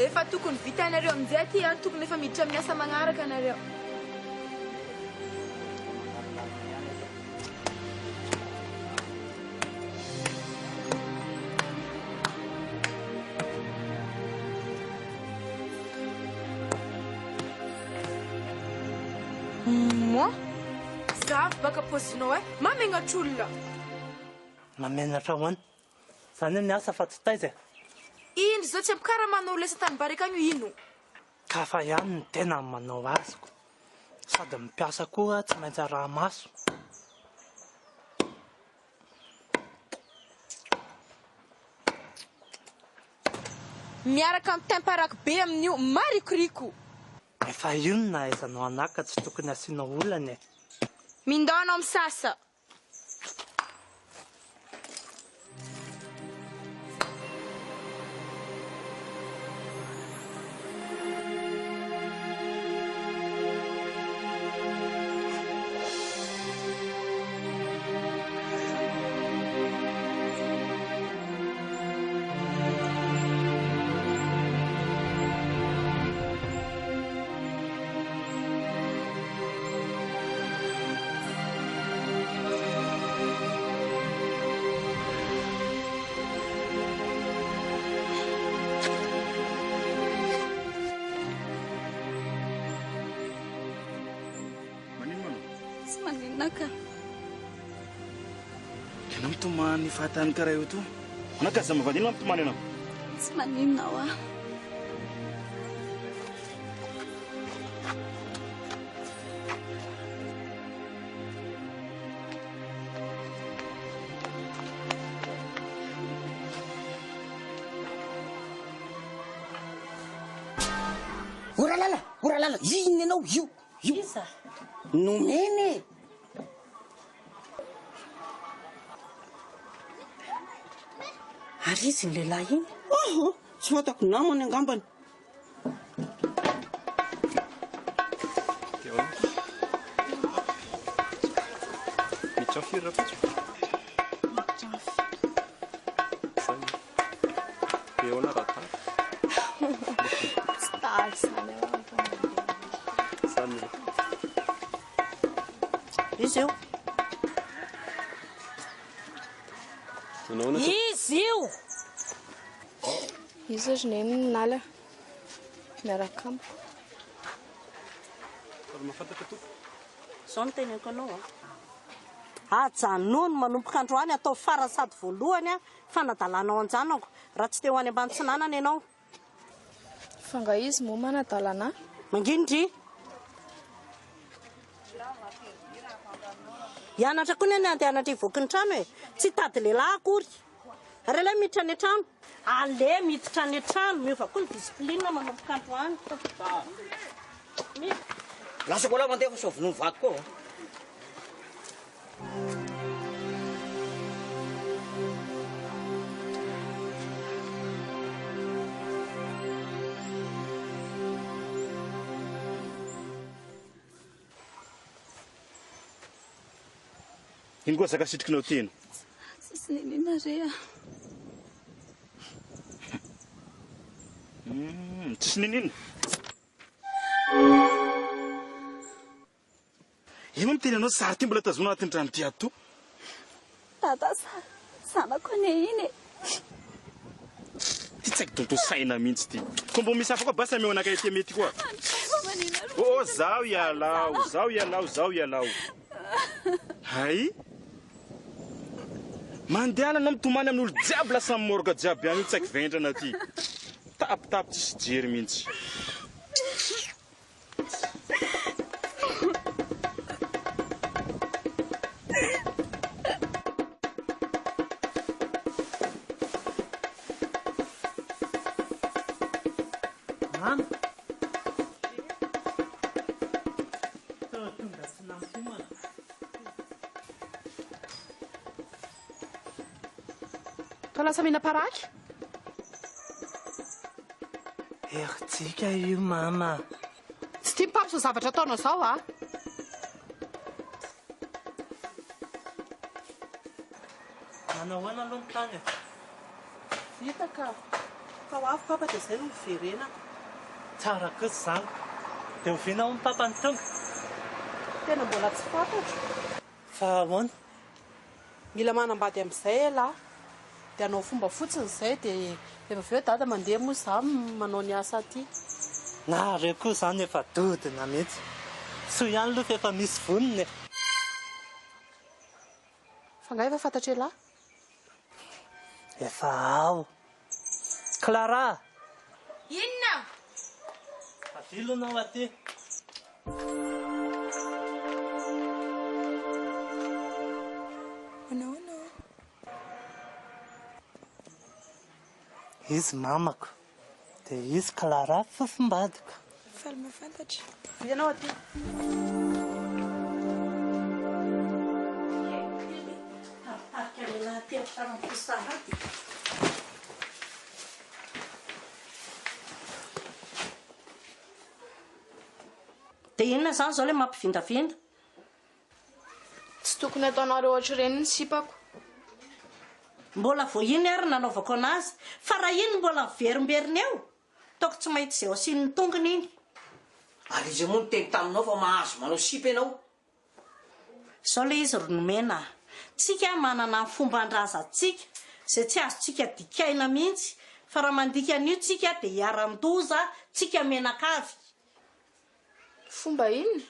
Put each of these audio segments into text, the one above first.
Efa tokony vitanareo amin'izay aty an, tokony efa miditra amin'ny asa magnaraka nareo. Moi? Zavo baka paozinao eh, mahamenatr'olona. Mahamenatra ahoana? Zany hoe miasa fa tsy taiza e. Indry zao tsy ampy karamanao lesa tany barika agny io ino? Kafa ihany ny tena manao azy ko. Sady ny mpiasa koa tsy maintsy araha-maso. Miaraka amin'ny teint paraky be amin'io marikoriko. Efa io no nahaizanao anah ka tsy tokony asiana olana e. Mindao anao misasa. Maninona anao? Tsy maninona ka. Ianao mitomany fahatany karaha io toa. Anao ka aza mivady inona mitomany anao? Tsy maninona hoa. O Ralala, o Ralala, inona ianao io, io. Iza? Nomena e. Ary izy iny lehilahy iny? Oho, tsy fantako, namany angambany. Miditra firy rahampitso? Miditra Zay. Dia ahoana raha tara? Tsy tara izany aho fa mandeha. Zany e. Izy io. Nanao ahoana ty? Izy io! Izy ry neny no nala miaraka amiko. Ary mahafantatra tompoko. Izao no teneniko anao an. Ajanony manomboka androany ataovy farany sady voalohany fanadalanao an-janako raha tsy te ho any ambany tsinanana ianao. Fa nga izy moa manadalana ahy? Manginy ndry. Hianatra koa ny andeha hianatra hivoaky ny trano e. Tsy hitady lehilahy akory. Ary aleo miditra any an-trano. Aleo miditra any an-trano. Miova koa ny discipline manomboka androany. Miditra. Lasa koa lahy mandeha fa sao vonoin'ny vadiko ao a. Ino koa zaka sitrikinao tena? Tsisy niniana re a. Tsisy niniana? Ino miteny anao sary ty mbola tazomina anatin'ny trano ty ato? Dada sa zanako anie iny e. Ty tsy haiko donto saina mihitsy ty. Ko mbo misy hafa koa basy ameo anakahy aty mety koa. Oh zaho ialao, zaho ialao, zaho ialao. Hay. Mandehana anao mitomany amin'olo jiaby lasa morgue jiaby any io tsy haiko vendrana ty. Tapitapy tsisy jery mihitsy. Mama. Toa tonga tsy nampiomana. Toa lasa mena paraky. Herijika io mama. Tsy tian'i Pape izao zavatra ataonao izao a! Manao ahoana aloha ny tany e? Vita ka. Ka ho avy Papa dia izay no hiverenako. Tsara kosa izany. Dia oviana hono Papa no tonga? Tena mbola tsy fantatro. Fa ahoana? Mila manambady amin'izay elah. Dia hanao fomba fotsiny izay dia rehefa avy eo Dada mandeha moa izaho manao ny asa aty. Nareo koa izany efa dodona mihitsy. Soa ihany aloha fa efa misy vonona e. Fa angaha efa fantatr'elah? Efa ao. Clara! Inona? Avia aloha ianao aty. Manahoana? Izy mamako. Dia izy Clara fofombadiko. Faly mahafantatra. Avia ianao aty. Tarika lehilahy aty an-tranoko sahady. Dia inona izany izao ilay mampivindavinda? Tsy tokony ataonareo ohatr'ireny ny sipako. Mbola vao iny ary nanaovako anazy fa raha iny mbola miverimberina eo, ataoko tsy mahita izay asian'ny tongony iny. Ary iza moa niteny taminao fa mahazo manao sipa ianao? Izao ilay izy ry Nomena a! Tsika manana ny fomban-drazantsika izay tsy azontsika dikaina mihitsy fa raha mandika an'io tsika dia hiharan-doza tsika mianakavy. Fomba inona?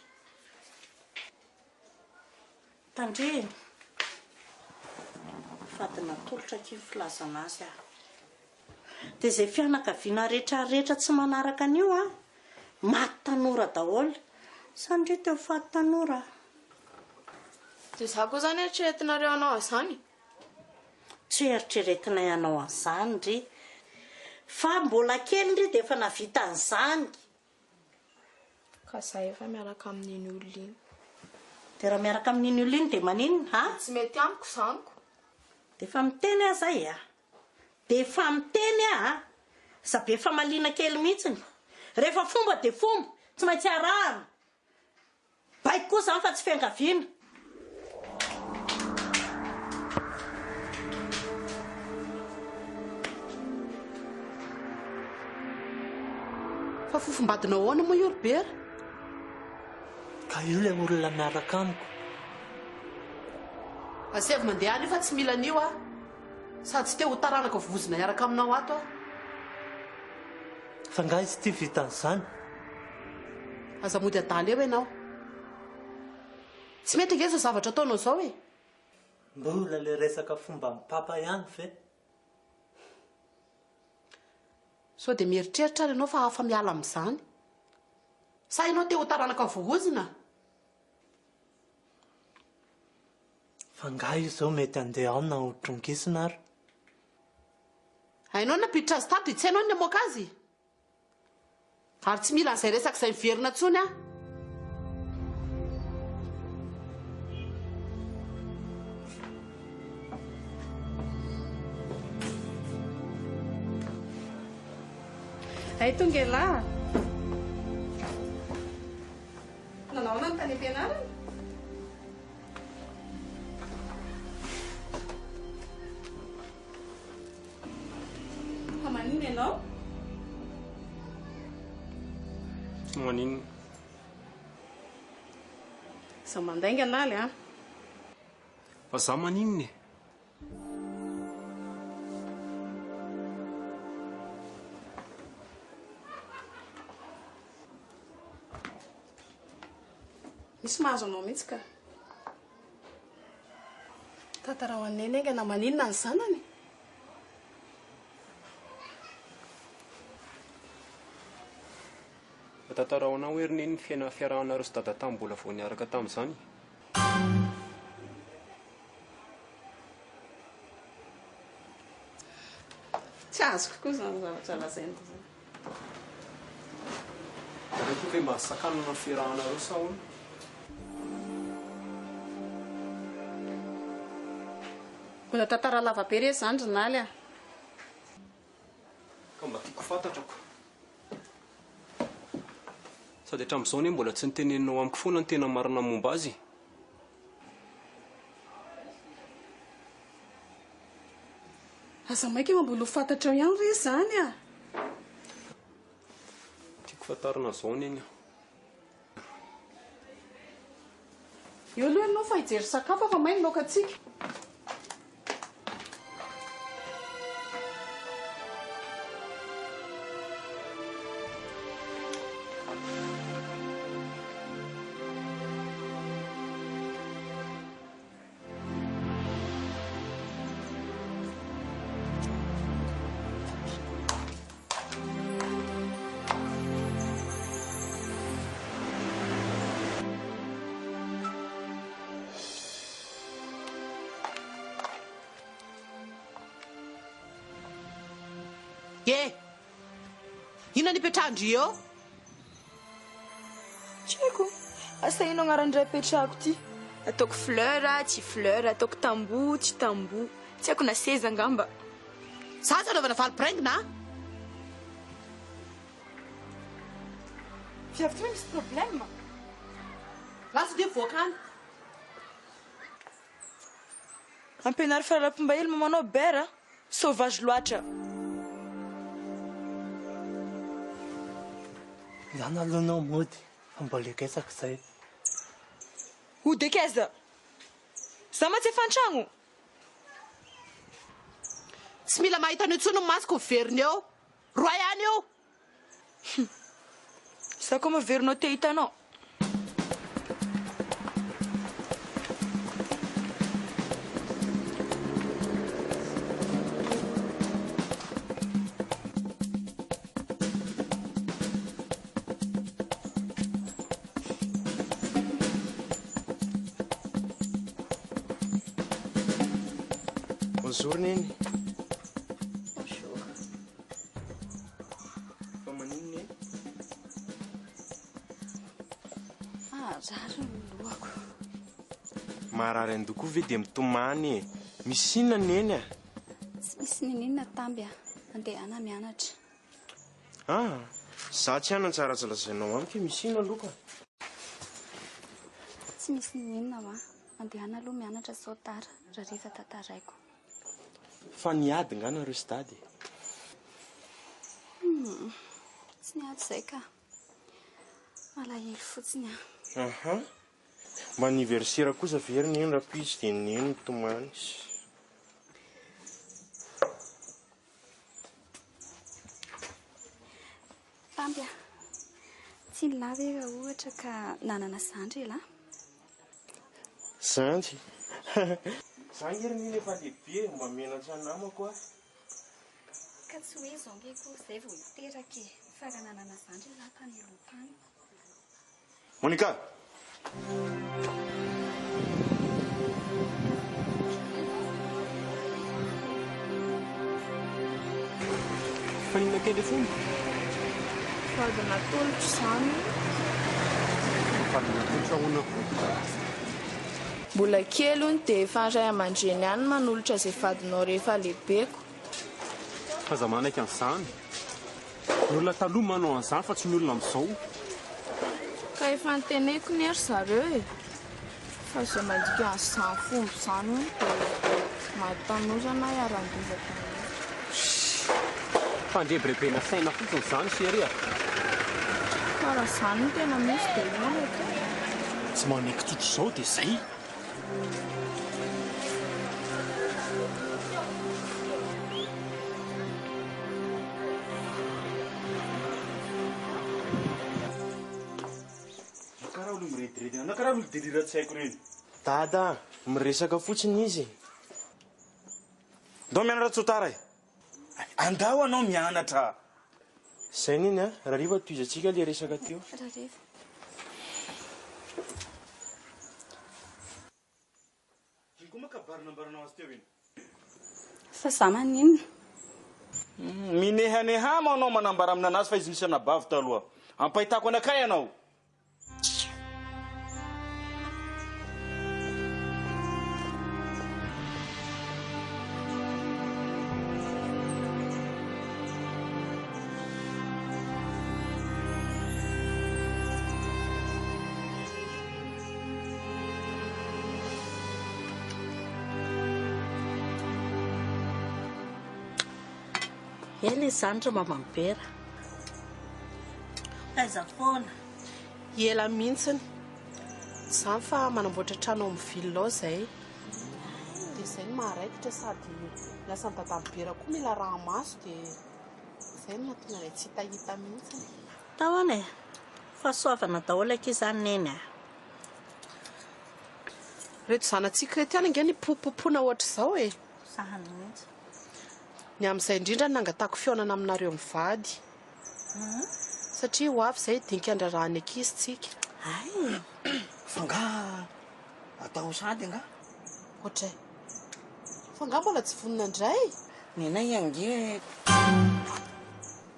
Tandremo! Fady natolotra akia ny filazana azy ah. Dia izay fianakaviana retraretra tsy manaraka an'io ah, maty tanora daholo. Sa ndry te ho faty tanora ah. Dia izaho koa izany eritreretinareo hanao an'izany? Tsy hoe eritreretinay hanao an'izany ndry. Fa mbola kely ndry dia efa nahavita an'izany. Ka za efa miaraka amin'iny olona iny. Dia raha miaraka amin'iny olona iny dia maninona ha? Tsy mety amiko izany ko. Dia efa miteny aho zay a! Dia efa miteny aho a! Za be famaliana kely mihitsiny. Rehefa fomba dia fomba, tsy maintsy arahana. Baiko koa izany fa tsy fiangaviana. Fa fofombadinao ahoana moa io ry Bera? Ka io ilay olona miaraka amiko. Asaivo mandeha any io fa tsy mila an'io aho. Sady tsy te ho taranaka vozona hiaraka aminao ato aho. Fa nga izy ity vitan'izany? Aza mody adala eo ianao. Tsy mety ange izao zavatra ataonao izao e! Mbola le resaka fomban'i papa ihany ve? Sao dia mieritreritra ary ianao fa afa-miala amin'izany? Sa ianao te ho taranaka voaozona? Fa nga io izao mety andeha ao na ho trongisina ary? Hainao ny nampiditra azy tato dia tsy hainao ny namoaka azy? Ary tsy mila an'izay resaka izay miverina intsony aho. Hay tonga elah. Nanao ahoana ny tany am-pianarana? Fa maninona ianao? Tsy maninona. Izaho mandainga Naly a. Fa za maninona e? Misy mahazo anao mihitsy ka. Tantarao an'i Neny haingana maninona ny zanany? Mba tantarao anah hoe ry Neny ny fiaina fiarahanareo sy Dada tamin'ny mbola vao niaraka tamin'izany. Tsy azoko koa izany zavatra lazainy izany. Nareo koa ve mba sakanana ny fiarahanareo sa ahoana? Mbola tantara lava be re izany ry Naly a! Ka mba tiako ho fantatra ko. Sady hatramin'izao anie mbola tsy noteneninao amiko foana ny tena marina momba azy e. Aza maika fa mbola ho fantatrao ihany re izany a! fahafantarana an'izao neny a. Eo aloha ianao fa hijery sakafo fa may ny laokantsika. E! Inona no ipetrahan-dry eo? Tsy haiko. Asa ino agnaran'ny raha ipetrahako ty. Ataoko fleur, tsy fleur, ataoko tamboho, tsy tamboho. Tsy haiko na seza angamba. Za tsy anaovana valy braingina a! Viavy ty ve misy problème? Lasa dia mivoaka any. Ampianaro fahalalam-pomba hely mamanao Bera a! Sauvage loatra. Zany aloha anao mody fa mbola hiresaka zay. Hody akaiza? Za mantsy efa an-tragno. Tsy mila mahita an'io intsony ny masoko miverina eo. Roay any io! Hum. Za koa miverinao te hitanao. Bonjour Neny. Bonjour. Fa maninona e? Marary ny lohako. Marary andoha koa ve dia mitomany e? Misy inona Neny a? Tsy misy niniana Tamby a. Andehana mianatra. Ah, za tsy hanan-tsara tsy lazainao amiko hoe misy inona aloha ka. Tsy misy niniana hoa. Andehana aloha mianatra sao tara. Rariva tantaraiko. Fa niady nga nareo sy dada e? Hum, tsy niady izay ka. Malahelo fotsiny aho. Aha. Mba anniversaire kosa ve ry neny rahampitso dia neny mitomany. Tamby a! Tsy nilahy ve raha ohatra ka nanana zandry elah? Zandry? Za nge ry neny efa lehibe e, mba menatra namako aho. Ka tsy hoe izao nge akory izay vao hiteraka e, fa raha nanana zandry elah tany aloha tany. Monica! Fa inona kely le fomba? Vady natolotra izany. Vady natolotra ahoana koa? Mbola kely hono dia efa ny ray aman-dreny ihany no manolotra izay vadinao rehefa lehibeko. Aza manaiky an'izany. Ny olona taloha manao an'izany fa tsy ny olona amin'izao. Ka efa noteneniko ne ry zareo e! Fa izay mandika an'izany fomba izany hono dia maty tanora na hiharan-doza daholo. Shh! Fandrebirebena saina fotsiny izany chérie a! Ka raha izany no tena misy dia inona no atao? Tsy manaiky tsotra izao dia izay. Karaha olo mirediredy anao karaha olo delira tsy haiko reny. Dada a, miresaka fotsiny izy e. Ndao mianatra tsy ho tara e. Andao anao mianatra. Zay neny a, Rariva tohizantsika le resaka teo. Rariva. Iny koa moa kabary nambaranao azy teo iny. Fa za maninona? Minehanehama anao manambara aminanazy fa izy nisy anabavy taloha. Ampahitako anakay ianao. Ela izany ry Maman Bera. Nankaiza foana? Ela mihitsiny. Tsy izany fa manamboatra trano ao amin'ny ville ao izay. Dia izay no maharaikitra sady ny asan'i Dadamibera koa mila araha-maso dia izay no mahatonga anay tsy hitahita mihitsiny. Taona e! Fahasoavana daholo akia izany Neny a! Ireto zanatsika ireto ihany ange nipopopoana ohatr'izao e! Sahany mihitsy. Ny amin'izay indrindra no nangatahako fihaonana aminareo mivady. Satria ho avy izay hidinika ny raharahan'ny ankizy tsika. Hay! Fa angaha atao sahady angaha? Ohatray. Fa angaha mbola tsy vonona indray? Nenay ange.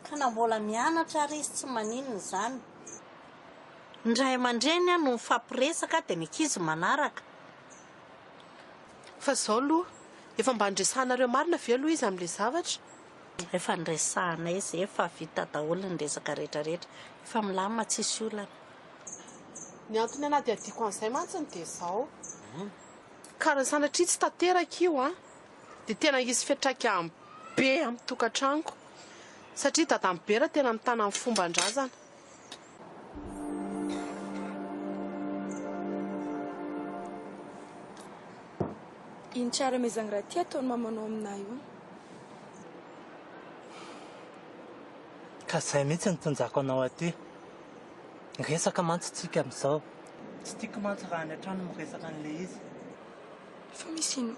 Ka na mbola mianatra ary izy tsy maninona izany. Ny ray aman-dreny no mifampiresaka dia ny ankizy manaraka. Fa izao aloha, efa mba niresahanareo marina ve aloha izy amin'ilay zavatra? Efa niresahanay izy, efa vita daholo ny resaka rehetra rehetra, efa milamina tsisy olana. Ny antony anadihadiako an'izay mantsiny dia izao, ka raha sanatria tsy tanteraka io an, dia tena hisy fiantraikany be amin'ny tokantranoko, satria Dadamibera tena mitana ny fomban-drazana. Ino tsara amezagny raha ty ataon'i mamanao aminah io. Ka zay mihitsy no tonjako anao aty. Resaka mantsy tsika amin'izao. Tsy tiako mantsy raha any an-trano miresaka an'ilay izy. Fa misy ino?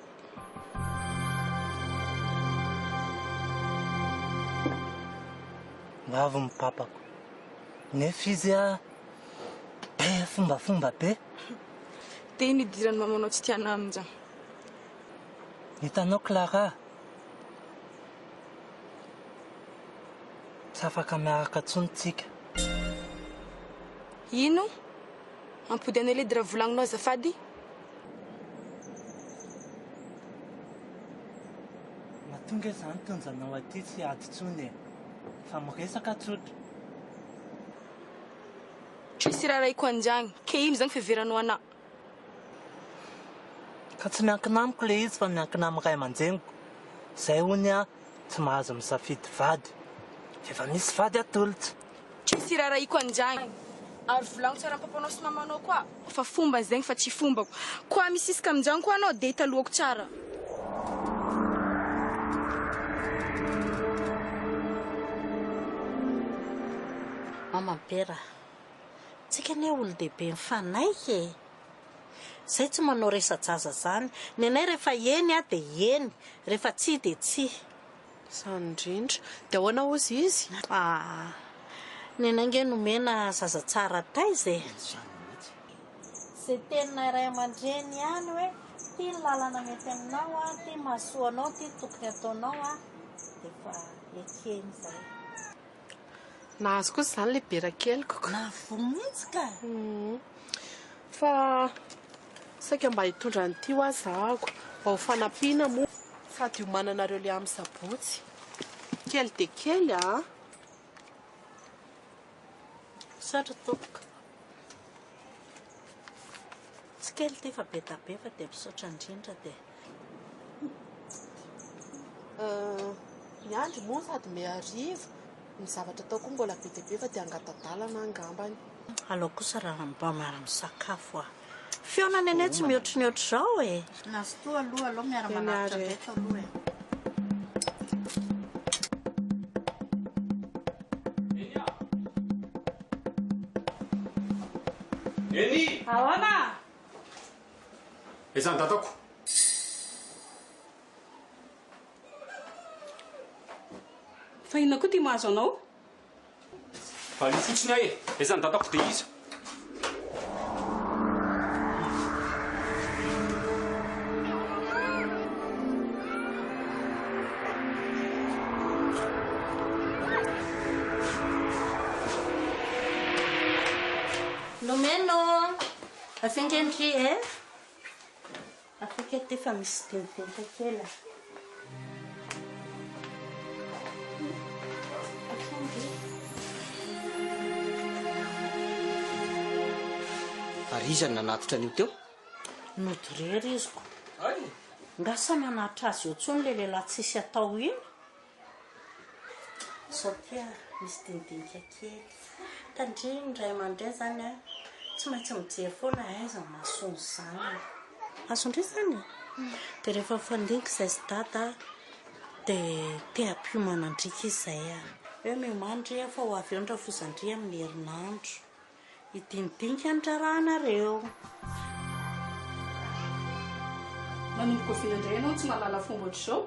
Ho avy ny papako. Nefa izy a be fombafomba be. Dia ino idiran'ny mamanao tsy tiana amin'izany? Hitanao Clara? Tsy afaka miaraka intsony tsika. Ino? Ampody anay ledy raha volagninao azafady. Matoa nge zany tonjanao aty tsy hiady intsony e. Fa miresaka tsotra. Tsisy rarahiko anjagny, ke ino zagny fiheveranao anah? Ka tsy miankina amiko le izy fa miankina amin'ny ray aman-dreniko. Zay hono aho tsy mahazo misafidy vady. F'efa misy vady atolotra. Tsisy rarahiko anjagny. Ary volagno tsara am papanao sy mamanao koa fa fombany zegny fa tsy fombako. Koa misisika aminjagny koa anao de hitaloako tsara. Mama Bera, tsika anie olon-dehibe mifanaiky e! Zay tsy manao resa-jaza zany. Ny anay rehefa eny a dia eny, rehefa tsia dia tsia. Izany indrindra. Dia ahoana hozy izy? Ah! Ny anay ange nomena zaza tsara taiza e! Izay teninay ray aman-dreny ihany hoe ity ny lalana mety aminao a, ity mahasoa anao, ity tokony ataonao a, dia efa ekeny izay. Nahazo kosa izany ilay bera keliko. Nahavoa mihitsy ka! Fa saika mba hitondra an'ity hoa zahako mba ho fanampiana moa. Sady hiomananareo le amin'ny sabotsy. Kely dia kely a! Misaotra tompoko. Tsy kely ity fa be da be fa dia misaotra indrindra dia. Ny andro moa sady mihariva, ny zavatra atao koa mbola be dia be fa dia hangata-dalana angambany. Alao kosa raha mba miara-misakafo ah. Fihaonana anie tsy mihoatry ny ohatr'izao e. Nazotoa aloha, alao miara-manatitra an'ireto aloha e. Neny! Ahoana? Aiza ny dadako? Fa inona koa ity mahazo anao? Valio fotsiny aho e! Aiza ny dadako dia iza? Nomeno! Afingendry e! Afaka ety fa misy dinidinika kely a. Ary iza no nanatitra an'io teo? Nody irery izy ko. Nga sa manatitra azy eo intsony ilay lehilahy tsisy atao iny? Zao ty a, misy dinidinika kely. Tandremo ny ray aman-dreny zany a, tsy maintsy mijery foana aiza ny mahasoa ny zanany. Azon-dry zany e? Dia rehefa mifandinika izay sy dada dia te hampiomana an-driaka izy izay a. Hoe miomàna ry fa ho avy eo ny rafozan-dry amin'ny herinandro. Hidinidinika ny raharahanareo. Nanomboka oviana indray ianao no tsy mahalala fomba ohatr'izao?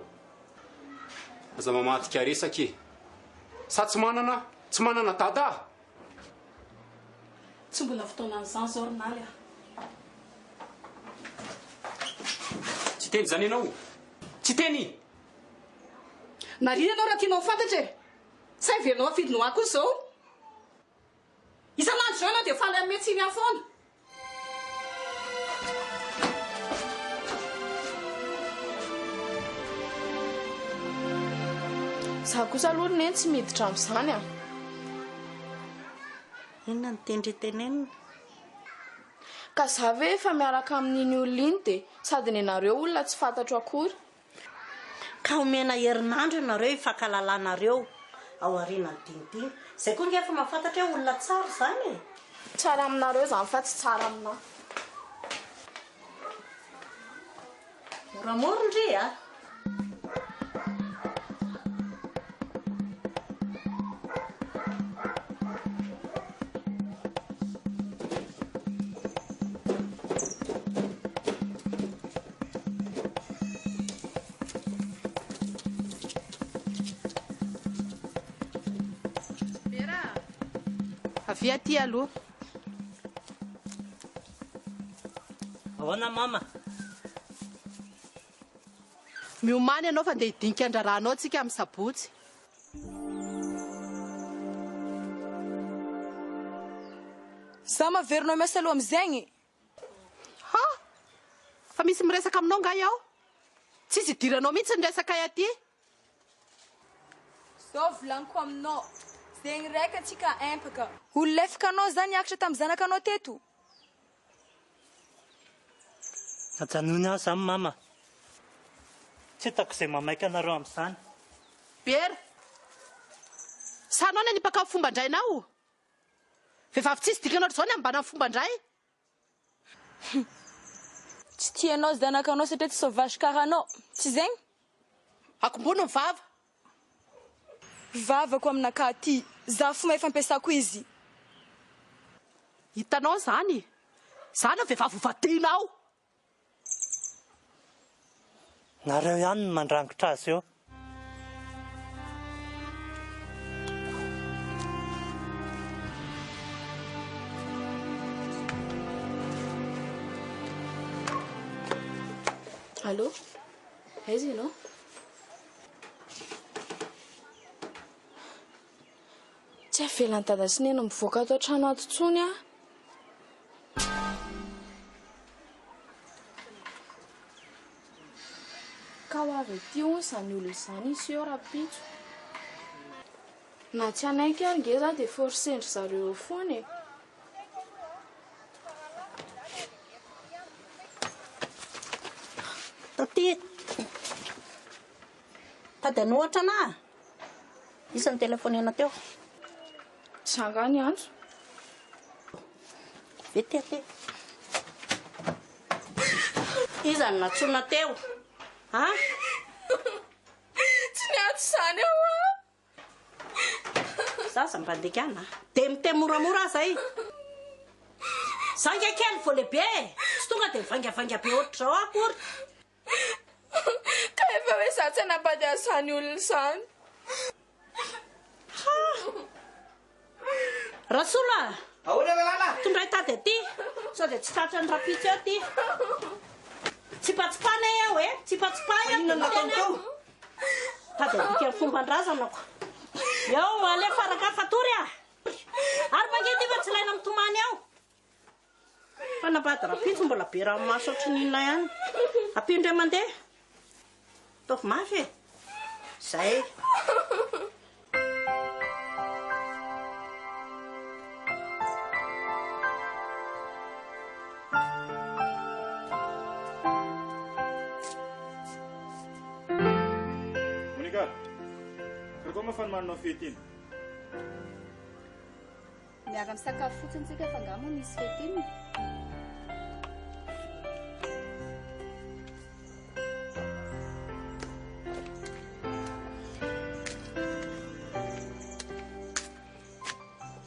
Aza mamadika resaka e! Sa tsy manana tsy manana dada ah? Tsy mbola fotoanan'izany izao ry Naly ah! Tsy hiteny izany ianao! Tsy hiteny! Nariana ianao raha tianao ho fantatra e! Sa heverinao hafidiny ho ahy koa izao? Isan'andro izao ianao dia faly hanome tsiny ahy foana. Za kosa aloha ry neny tsy miditra amin'izany a! Inona no tian-dry tenenina? Ka za ve efa miaraka amin'iny olona iny dia sady nenareo olona tsy fantatro akory. Ka omena herinandro ianareo hifankalalanareo ao aorianan'ny dinidinika. Izay koa ange efa mahafantatra hoe olona tsara izany e! Tsara aminareo izany fa tsy tsara aminà. Moramora ndry a! Vera a! Avia aty aloha. Ahoana mama? Miomàna ianao fa ndeha hidinika an-draharahanao tsika amin'ny sabotsy. Za maverinao miasa aloha amizegny. Ha! Fa misy miresaka aminao nga iaho? Tsisy idiranao mihitsy ny resakay aty. Zao volaniko aminao, zegny raika tsika empaka. Olo lefaka anao za niakatra tam zanakanao teto. Ajanony aho zany mama. Tsy hitako izay mamaika anareo amin'izany. Bera! Sa anao nanipaka ny fomban-drainao? Vehivavy tsisy dikany ohatr'izao ny ambana ny fomban-dray. Hum. Tsy tianao zanakanao satria tsy sauvage karaha anao, tsy zegny? Akombony ny vava. Vavako aminakahy ty, za fo mahay fampiasako izy. Hitanao izany? Za no vehivavy ho vadianao. Nareo ihany no mandrangitra azy eo. Allô? Aiza ianao? Tsy avelan'i Dada sy Neny mivoaka ato an-trano ato intsony aho. Ka ho avy aty hono izany olona izany hiseho rahampitso. Na tsy hanaiky ary nge za dia forcer-ndry zareo eo foana e. Taty. Tady an'ohatra anà. Iza no telefonena teo? Za angaha niantso? Vety aty. Iza no nantsoina teo? A? Tsy niantso izany aho a! Zaza mba andikana. Dia miteny moramora aho zay. Za nge kely vao lehibe e! Tsy tonga dia mivaingavainga be ohatr'izao aho akory. Ka efa hoe za tsy hanambady an'izany olona izany. Ha! Rasolo a! Ahoana Lalala? Tondray tady aty, sao dia tsy tratran'ny rapitso eo ty. Tsipatsipana e aho e! Tsipatsipahy aho. Inona no nataony teo? Tady adika ny fomban-drazanako. Eo, alefa rangahy fatory a! Ary mangidy fa tsy ilaina mitomany ao. Fanambady rapitso mbola be ranomaso ohatry ny inona ihany. Ampio indray mandeha. Ataovy mafy e. Zay. Monica. Karakôry moa fanomananao fety iny? Miara-misakafo fotsiny tsika fa angaha moa misy fety inona?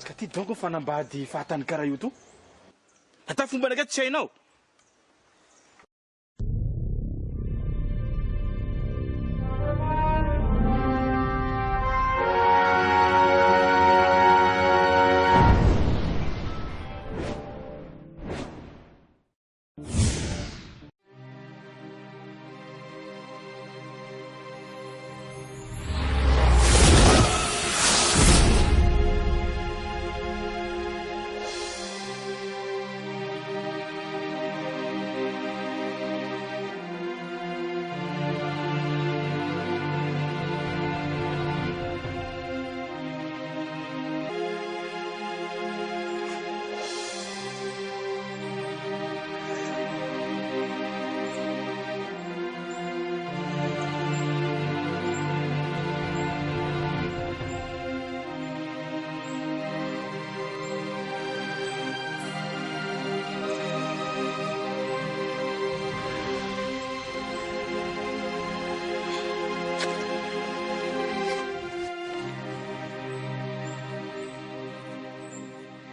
Ka ty donc mifanambady fahatany karaha io to? Ata fombanakay tsy hainao?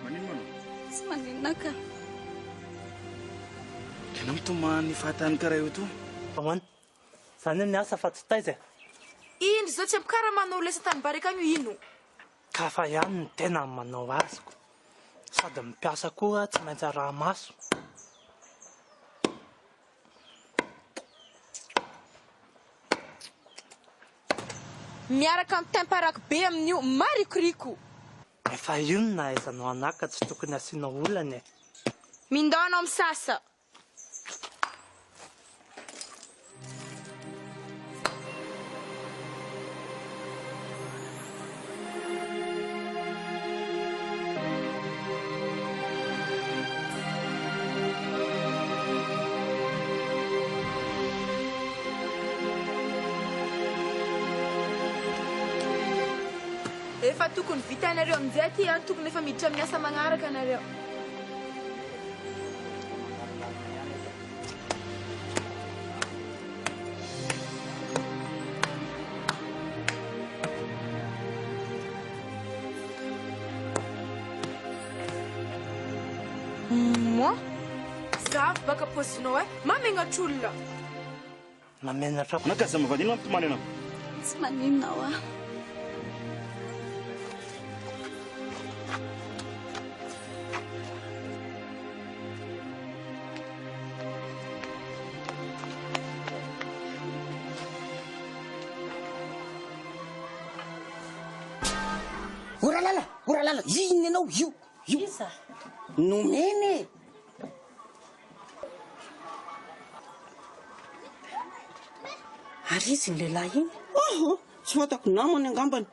Maninona anao? Tsy maninona ka. Ianao mitomany fahatany karaha io to. Ahoana? Zany ny asa fa tsy taiza e. Indry zao tsy ampy karamanao olona isan-tanimbary akagny io ino? Ka hafa ihany ny tena manao azy ko. Sady ny mpiasa koa tsy maintsy araha-maso. Miaraka amin'ny taim-paraky be amin'io marikoriko. Efa io no nahaizanao anah ka tsy tokony asiana olana e. Mindao anao misasa. Efa tokony vitanareo amin'izay aty an, tokony efa miditra amin'ny asa magnaraka anareo. Moi? Zavo baka paozinao eh, mamenatr'olona. Mamenatra. Anao ka aza mivady inona mampitomany anao? Tsy maninona hoa. O Ralala, o Ralala, inona ianao io, io. Iza? Nomena e. Ary izy iny lehilahy iny? Oho, tsy fantako, namany angambany.